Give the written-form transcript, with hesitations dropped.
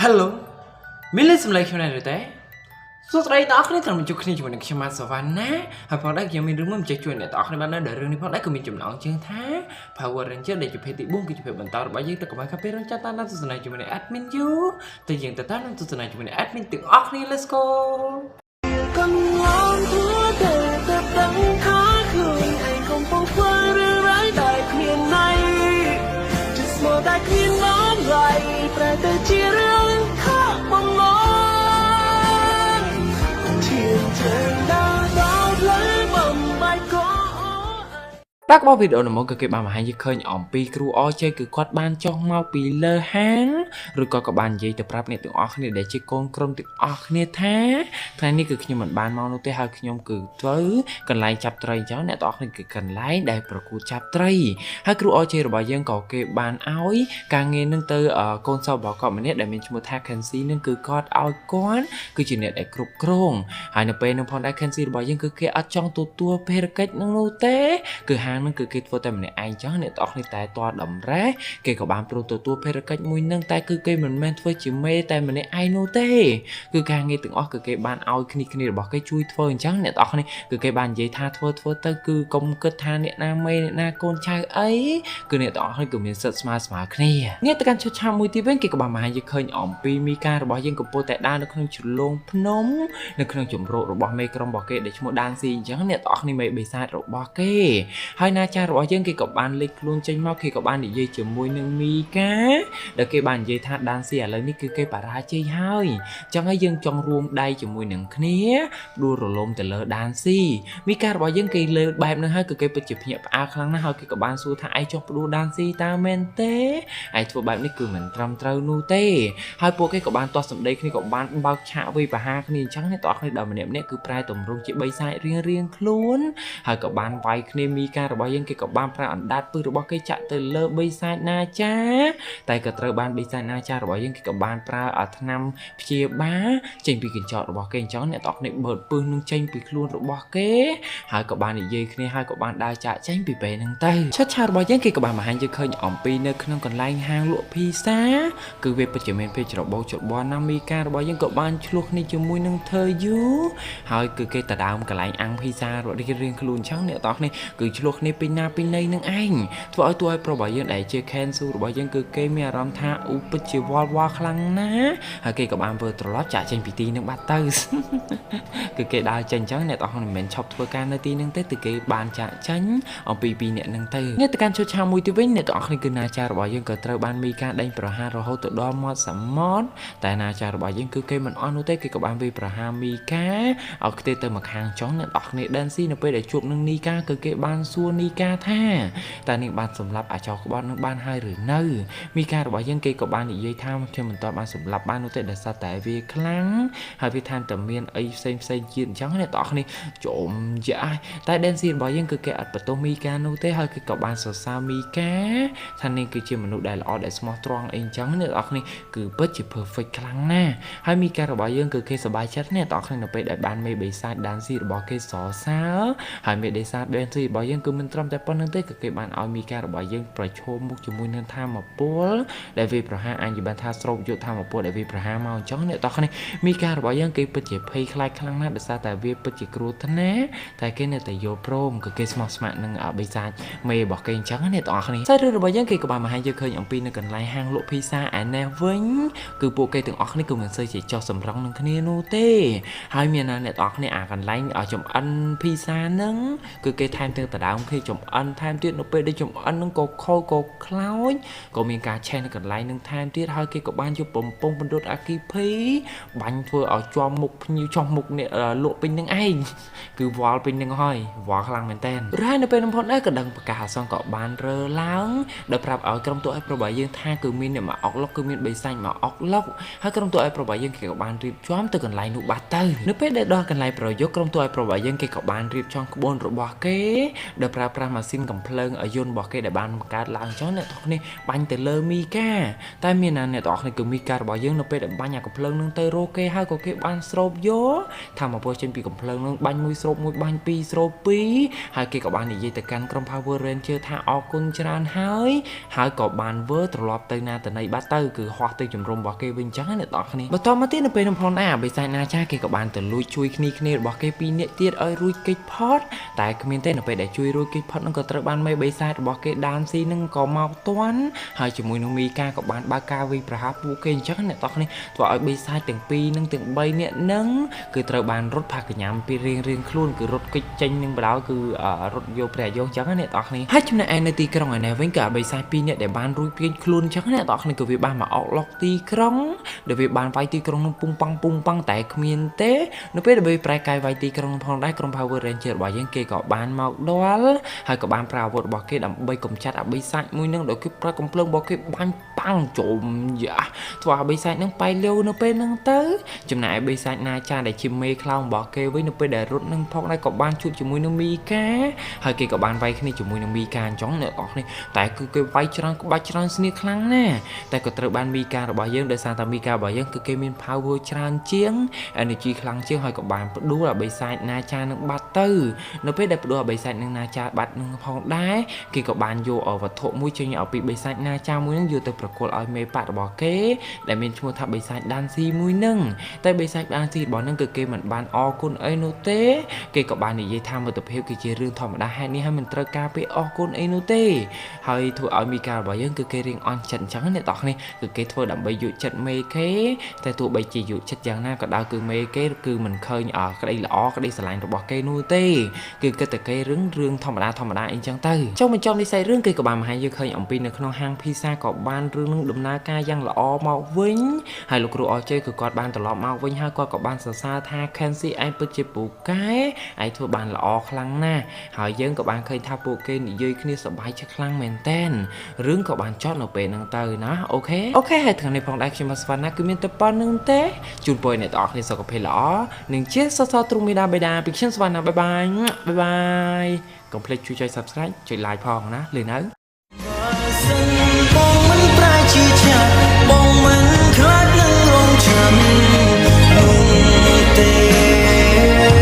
Hello មានលេខសម្លេងខ្ញុំដែរឬទេសួស្តីដល់អ្នកគ្នាត្រឹមជួបគ្នាជាមួយនឹងខ្ញុំម៉ាសវណ្ណាហើយផងដែរខ្ញុំមានរឿងមួយមិនចេះជួយអ្នកទាំងអស់គ្នាបានដែរដែលរឿងនេះផងដែរគឺមានចំណងជើងថា Power Ranger ដែលជាភេទទី4គឺជាភេទបន្តរបស់យើងទៅកុំឲ្យខាត់ពេលរងចាំតាមដានទស្សនាជាមួយនឹង admin យូទៅយើងទៅតាមដានទស្សនាជាមួយនឹង admin ទាំងអស់គ្នា Let's go. កន្លងធ្វើទៅទៅដឹងថាខ្លួនឯងកំពុងធ្វើរឿងរ៉ាវដែលគ្មានន័យជាស្មោះតែគ្មានតម្លៃប្រែទៅជារឿងខាក់បំណងឈានជើងដើរដល់ផ្លូវបំបាយក តាក់បោវីដេអូនោះមកគឺគេបានបង្ហាញយើងឃើញអំពីគ្រូ RJ គឺគាត់បានចុះមកពីលើហាងឬក៏ក៏បាននិយាយទៅប្រាប់អ្នកទាំងអស់គ្នាដែលជាកូនក្រុមទាំងអស់គ្នាថាថ្ងៃនេះគឺខ្ញុំមិនបានមកនោះទេហើយខ្ញុំគឺទៅកន្លែងចាប់ត្រីអញ្ចឹងអ្នកទាំងអស់គ្នាគឺកន្លែងដែលប្រកួតចាប់ត្រីហើយគ្រូ RJ របស់យើងក៏គេបានឲ្យការងារនឹងទៅកូនសិស្សរបស់គាត់ម្នាក់ដែលមានឈ្មោះថា Kenzie នឹងគឺគាត់ឲ្យគាត់គឺជាអ្នកដែលគ្រប់គ្រងហើយនៅពេលនោះផងដែរ Kenzie របស់យើងគឺគេអត់ចង់ទទួលភារកិច្ចនឹងនោះទេ គឺហាងហ្នឹងគឺគេធ្វើតែម្នាក់ឯងចឹងអ្នកទាំងអស់គ្នាតែតតម្រេះគេក៏បានព្រមទទួលភារកិច្ចមួយនឹងតែគឺគេមិនមែនធ្វើជាមេតែម្នាក់ឯងនោះទេគឺការងារទាំងអស់គឺគេបានឲ្យគ្នាគ្នារបស់គេជួយធ្វើអញ្ចឹងអ្នកទាំងអស់គ្នាគឺគេបាននិយាយថាធ្វើធ្វើទៅគឺកុំគិតថាអ្នកណាមេអ្នកណាកូនចៅអីគឺអ្នកទាំងអស់គ្នាគឺមានសិទ្ធិស្មើស្មើគ្នាងាកទៅកាន់ឈុតឆាកមួយទៀតវិញគេក៏បានបង្ហាញយើងឃើញអំពីមីការរបស់យើងកំពុងតែដើរនៅក្នុងជ្រលងភ្នំនៅក្នុងជំរករបស់មេក្រុមរបស់គេដែលឈ្មោះដានស៊ីអញ្ចឹងអ្នកទាំងអស់គ្នាមេបិសាចរបស់គេ ហើយណាចារបស់យើងគេក៏បានលេចខ្លួនចេញមកគេក៏បាននិយាយជាមួយនឹងមីកាដែលគេបាននិយាយថាដានស៊ីឥឡូវនេះគឺគេបរាជ័យហើយអញ្ចឹងហើយយើងចង់រួមដៃជាមួយនឹងគ្នាដួលរលំទៅលើដានស៊ីមីការបស់យើងគេលើបែបហ្នឹងហើយគឺគេពិតជាភ្ញាក់ផ្អើលខ្លាំងណាស់ហើយគេក៏បានសួរថាឯងចង់ផ្ដួលដានស៊ីតើមែនទេឯងធ្វើបែបនេះគឺមិនត្រឹមត្រូវនោះទេហើយពួកគេក៏បានទាស់សម្ដីគ្នាក៏បានបើកឆាកវាយប្រហារគ្នាអញ្ចឹងអ្នកទាំងអស់គ្នាដល់ម្នាក់ម្នាក់គឺប្រែតម្រង់ជាបីសាច់រៀងរៀងខ្លួន ហើយក៏បានវាយគ្នាមីការរបស់យើងគេក៏បានប្រើអណ្ដាតពឹសរបស់គេចាក់ទៅលើបិសាចណាចាតែក៏ត្រូវបានបិសាចណាចារបស់យើងគេក៏បានប្រើអាថ្នាំព្យាបាលចេញពីកញ្ចក់របស់គេអញ្ចឹងអ្នកទាំងអស់គ្នាបឺតពឹសនឹងចេញពីខ្លួនរបស់គេហើយក៏បាននិយាយគ្នាហើយក៏បានដើរចាក់ចេញពីពេលហ្នឹងទៅឆាត់ឆារបស់យើងគេក៏បានបង្ហាញយើងឃើញអំពីនៅក្នុងកន្លែងហាងលក់ភីសាគឺវាពិតជាមានភាពច្របូកច្របល់ណាស់មីការរបស់យើងក៏បានឆ្លោះគ្នាជាមួយនឹងធ្វើយូហើយគឺគេតដើមកន្លែងអាំងភីសារត់រៀងខ្លួនអញ្ចឹងអ្នកទាំងអស់គ្នាគឺឆ្លោះគ្នាពីណាពីណីនឹងឯងធ្វើឲ្យតួឲ្យប្រុសរបស់យើងដែលជា Kensu របស់យើងគឺគេមានអារម្មណ៍ថាឧបជាវល់វល់ខ្លាំងណាស់ហើយគេក៏បានធ្វើត្រឡប់ចាក់ចេញពីទីនឹងបាត់ទៅ គឺគេដើរចេញអញ្ចឹងអ្នកទាំងអស់គ្នាមិនមែនឈប់ធ្វើការនៅទីនឹងទេគឺគេបានចាក់ចេញអំពីពីអ្នកនឹងទៅអ្នកទៅកាន់ឈុតឆាមួយទីវិញអ្នកទាំងអស់គ្នាគឺណាចារបស់យើងក៏ត្រូវបានមីការដេញប្រហាររហូតទៅដល់មាត់សមុទ្រតែណាចារបស់យើងគឺគេមិនអស់នោះទេគេក៏បានវាយប្រហារមីកាឲ្យខ្ទេចទៅមកខាងចុងអ្នកទាំងអស់គ្នា Dancy នៅពេលដែលជួបនឹងនីកាគឺគេបានសួរនីកាថាតើនាងបានសម្លាប់អាចោក្បត់នឹងបានហើយឬនៅមីការបស់យើងគេក៏បាននិយាយថាខ្ញុំមិនទាន់បានសម្លាប់បាននោះទេដោយសារតែវាខ្លាំងហើយវាថែមតែមានអីផ្សេងផ្សេងទៀតអញ្ចឹងអ្នកទាំងអស់គ្នាជុំយ៉ាតែ Dancy របស់យើងគឺគេអត់បន្ទោសមីកានោះទេហើយគេក៏បានសរសើរមីកាថានាងគឺជាមនុស្សដែលល្អដែលស្មោះត្រង់អីអញ្ចឹងអ្នកទាំងអស់គ្នាគឺពិតជា perfect ខ្លាំងណាស់ហើយមីការបស់យើងគឺគេសប្បាយចិត្តអ្នកទាំងអស់គ្នានៅពេលដែលបានមេបិសាច Dancy របស់គេសរសើរហើយមេបិសាច Dancy របស់យើងគឺមិនត្រឹមតែប៉ុណ្្នឹងទេគឺគេបានឲ្យមីការបស់យើងប្រឈមមុខជាមួយនឹងធម្មពលដែលវាប្រហារអញបានថាស្រូបយកធម្មពលដែលវាប្រហារមកអញ្ចឹងអ្នកទាំងអស់គ្នាមីការបស់យើងគេពិតជាភ័យខ្លាចខ្លាំងណាស់ដោយសារតែវាពិតជាគ្រោះថ្នាក់តែគេនៅតែយល់ព្រមគឺគេស្មោះស្ម័គ្រនឹងបិសាចមេរបស់គេអញ្ចឹងអ្នកទាំងអស់គ្នាសាច់រឿងរបស់យើងគេក៏បានបង្ហាញយើងឃើញអំពីនៅកន្លែងហាងលក់ភីសាឯនេះវិញគឺពួកគេទាំងអស់គ្នាគឺមិនសូវជាចោះសម្រងនឹងគ្នានោះទេហើយមានណាអ្នកទាំងអស់គ្នាអាកន្លែងចំអិនភីសាហ្នឹងគឺគេថែមទាំងដដើមគ្នាចំអិនថែមទៀតនៅពេលដែលចំអិនហ្នឹងក៏ខូចក៏ខ្លោចក៏មានការឆេះនៅកន្លែងហ្នឹងថែមទៀតហើយគេក៏បានយកបំពង់ពន្លត់អាគីភីបាញ់ធ្វើឲ្យជាប់មុខភ្ញៀវចោះមុខអ្នកលក់ពេញនឹងឯងគឺវល់ពេញនឹងហើយវល់ខ្លាំងមែនតើហើយនៅពេលនោះផងដែរក៏ដឹងប្រកាសអសង្ឃក៏បានរើឡើងដោយប្រាប់ឲ្យក្រុមតួឯប្របយើងថាគឺមានអ្នកមកអុកលុកគឺមានបិសាចមកអុកលុកហើយក្រុមតួឯប្របយើងគេក៏បានរៀបចំទៅកន្លែងនោះបាត់ទៅនៅពេលដែលដល់កន្លែងប្រយុទ្ធក្រុមតួឯប្របយើងគេក៏បានរៀបចំក្បួនរបស់គេដោយ ប្រើប្រាស់ម៉ាស៊ីនកំភ្លើងយន្តរបស់គេដែលបានបង្កើតឡើងចុះអ្នកទាំងគ្នាបាញ់ទៅលើមីកាតែមានណាអ្នកទាំងគ្នាគឺមីការបស់យើងនៅពេលដែលបាញ់អាកំភ្លើងនឹងទៅរកគេហើយក៏គេបានស្រូបយកថាមកពោះចេញពីកំភ្លើងនឹងបាញ់មួយស្រូបមួយបាញ់ពីរស្រូបពីរហើយគេក៏បាននិយាយទៅកាន់ក្រុម Power Ranger ថាអរគុណច្រើនហើយហើយក៏បានវើត្រឡប់ទៅណាតណីបាត់ទៅគឺហោះទៅជំរំរបស់គេវិញចឹងណាអ្នកទាំងគ្នាបន្តមកទៀតនៅពេលនោះផងដែរបិសាចណាចាគេក៏បានទៅលួចជួយគ្នាគ្នារបស់គេពីរនាក់ទៀតឲ្យរួចគេចផុតតែគ្មានទេនៅពេលដែលជួយរួចគេចផុតនឹងក៏ត្រូវបានមេបិសាចរបស់គេដានស៊ីនឹងក៏មកទាន់ហើយជាមួយនឹងមីកាក៏បានបើកការវាយប្រហារពួកគេអញ្ចឹងអ្នកទាំងគ្នាធ្វើឲ្យបិសាចទាំងពីរនិងទាំង3នាក់នឹងគឺត្រូវបានរត់ផាកញ្ញាំពីរៀងរៀងខ្លួនគឺរត់គេចចេញនឹងបដៅគឺរត់យកព្រះយោអញ្ចឹងណាអ្នកទាំងគ្នាហើយចំណែកឯនៅទីក្រុងឯនេះវិញក៏បិសាចពីរនាក់ដែលបានរួចគេចខ្លួនអញ្ចឹងអ្នកទាំងគ្នាក៏វាបានមកអុកឡុកទីក្រុងដែលវាបានវាយទីក្រុងនឹងពុំប៉ាំងពុំប៉ាំងតែគ្មានទេនៅពេលដែលវាប្រែកាយវាយទីក្រុងផងដែរក្រុម Power Ranger របស់យើងគេក៏បានមកដល់ហើយក៏បានប្រើអាវុធរបស់គេដើម្បីកម្ចាត់អាបិសាចមួយនឹងដោយគេប្រើកំភ្លើងរបស់គេបាញ់ប៉ាំងជុំយ៉ាធ្វើអាបិសាចនឹងបែលាវនៅពេលហ្នឹងទៅចំណែកឯបិសាចណាចាដែលជាមេខ្លោងរបស់គេវិញនៅពេលដែលរត់នឹងផងដែរក៏បានជួបជាមួយនឹងមីកាហើយគេក៏បានវាយគ្នាជាមួយនឹងមីកាអញ្ចឹងអ្នកនរគ្នាតែគឺគេវាយច្រើនក្បាច់ច្រើនស្នៀខ្លាំងណាស់តែក៏ត្រូវបានមីការបស់យើងដោយសារតែមីការបស់យើងគឺគេមាន power ច្រើនជាង energy ខ្លាំងជាងហើយក៏បានផ្ដួលអាបិសាចណាចានឹងបាត់ទៅនៅពេលដែលផ្ដួលអាបិសាចនឹងណាចាបាត់នឹងផងដែរគេក៏បានយកវត្ថុមួយចេញឲ្យពីបិសាចណាចាមួយនឹងយកទៅប្រគល់ឲ្យមេបាក់របស់គេដែលមានឈ្មោះថាបិសាចដានស៊ីមួយនឹងតែបិសាចដានស៊ីរបស់នឹងគឺគេមិនបានអរគុណអីនោះទេគេក៏បាននិយាយថាមិត្តភាពគឺជារឿងធម្មតាហេតុនេះហើយមិនត្រូវការពេលអរគុណអីនោះទេហើយធ្វើឲ្យមីការបស់យើងគឺគេរៀងអន់ចិត្តអញ្ចឹងអ្នកនរគ្នាគឺគេធ្វើដើម្បីយកចិត្តមេគេតែទោះបីជាយកចិត្តយ៉ាងណាក៏ដោយគឺមេគេគឺមិនឃើញក្តីល្អក្តីស្រឡាញ់របស់គេនោះទេគឺគិតតែគេរឿងរឿងធម្មតាធម្មតាអីចឹងទៅចុងបញ្ចប់នេះសាច់រឿងគេក៏បានបង្ហាញយើងឃើញអំពីនៅក្នុងហាងភីសាក៏បានរឿងនឹងដំណើរការយ៉ាងល្អមកវិញហើយលោកគ្រូអជ័យគឺគាត់បានត្រឡប់មកវិញហើយគាត់ក៏បានសរសើរថា Kenzie ឯងពិតជាពូកែឯងធ្វើបានល្អខ្លាំងណាស់ហើយយើងក៏បានឃើញថាពួកគេនិយាយគ្នាសប្បាយចិត្តខ្លាំងមែនតែនរឿងក៏បានចប់នៅពេលហ្នឹងទៅណាOK OK ហើយថ្ងៃនេះផងដែរខ្ញុំមកស្វាណាគឺមានតែប៉ុណ្្នឹងទេជូនពរអ្នកទាំងអស់គ្នាសុខភាពល្អនិងជាសរសើរទ្រូងមេដាបេដាពីខ្ញុំស្វាណា bye bye bye bye កុំភ្លេចជួយចុច Subscribe ចុច Like ផងណាលឺនៅ សិនបងមិនប្រែជាឆាប់បងមិនខ្លាចនឹងរងចាំនោះទេ